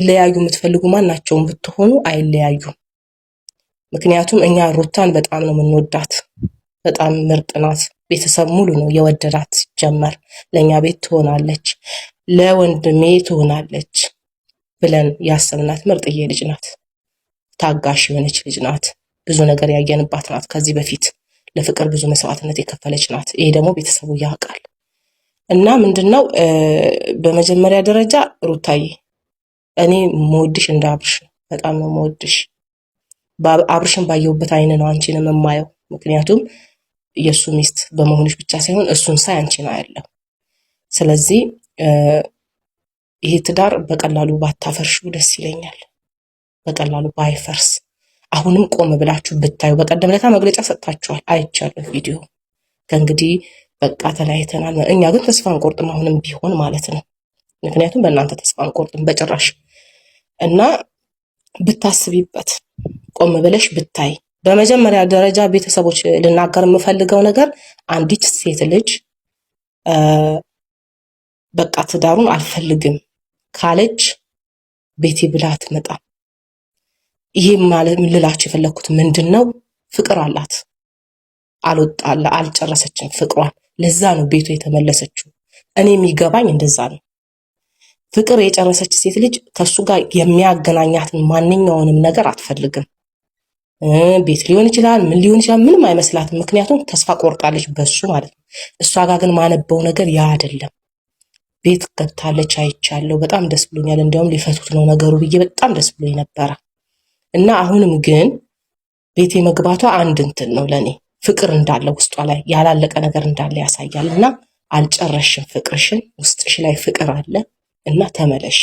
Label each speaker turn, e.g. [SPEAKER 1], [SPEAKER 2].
[SPEAKER 1] እንዲለያዩ የምትፈልጉ ማናቸውም ብትሆኑ አይለያዩም። ምክንያቱም እኛ ሩታን በጣም ነው የምንወዳት። በጣም ምርጥ ናት። ቤተሰብ ሙሉ ነው የወደዳት። ሲጀመር ለእኛ ቤት ትሆናለች፣ ለወንድሜ ትሆናለች ብለን ያሰብናት ምርጥዬ ልጅ ናት። ታጋሽ የሆነች ልጅ ናት። ብዙ ነገር ያየንባት ናት። ከዚህ በፊት ለፍቅር ብዙ መስዋዕትነት የከፈለች ናት። ይሄ ደግሞ ቤተሰቡ ያውቃል። እና ምንድነው በመጀመሪያ ደረጃ ሩታዬ እኔ መወድሽ እንደ አብርሽ ነው። በጣም ነው መወድሽ። አብርሽን ባየሁበት አይን ነው አንቺንም የማየው። ምክንያቱም የእሱ ሚስት በመሆንሽ ብቻ ሳይሆን እሱን ሳይ አንቺን አያለሁ። ስለዚህ ይሄ ትዳር በቀላሉ ባታፈርሹ ደስ ይለኛል። በቀላሉ ባይፈርስ አሁንም ቆም ብላችሁ ብታዩ። በቀደም ለታ መግለጫ ሰጥታችኋል፣ አይቻለሁ ቪዲዮ። ከእንግዲህ በቃ ተለያይተናል። እኛ ግን ተስፋ አንቆርጥም፣ አሁንም ቢሆን ማለት ነው። ምክንያቱም በእናንተ ተስፋ አንቆርጥም በጭራሽ። እና ብታስቢበት፣ ቆም ብለሽ ብታይ። በመጀመሪያ ደረጃ ቤተሰቦች ልናገር የምፈልገው ነገር አንዲት ሴት ልጅ በቃ ትዳሩን አልፈልግም ካለች ቤቴ ብላ አትመጣም። ይሄ ማለት ልላችሁ የፈለግኩት ምንድን ነው፣ ፍቅር አላት፣ አልወጣለ አልጨረሰችም ፍቅሯን። ለዛ ነው ቤቷ የተመለሰችው። እኔ የሚገባኝ እንደዛ ነው። ፍቅር የጨረሰች ሴት ልጅ ከሱ ጋር የሚያገናኛትን ማንኛውንም ነገር አትፈልግም። ቤት ሊሆን ይችላል፣ ምን ሊሆን ይችላል፣ ምንም አይመስላትም። ምክንያቱም ተስፋ ቆርጣለች በሱ ማለት ነው። እሷ ጋር ግን ማነበው ነገር ያ አይደለም። ቤት ገብታለች፣ አይቻለሁ። በጣም ደስ ብሎኛል። እንዲያውም ሊፈቱት ነው ነገሩ ብዬ በጣም ደስ ብሎኝ ነበረ። እና አሁንም ግን ቤት የመግባቷ አንድ እንትን ነው ለእኔ ፍቅር እንዳለ ውስጧ ላይ ያላለቀ ነገር እንዳለ ያሳያል። እና አልጨረሽም ፍቅርሽን፣ ውስጥሽ ላይ ፍቅር አለ እና ተመለሺ።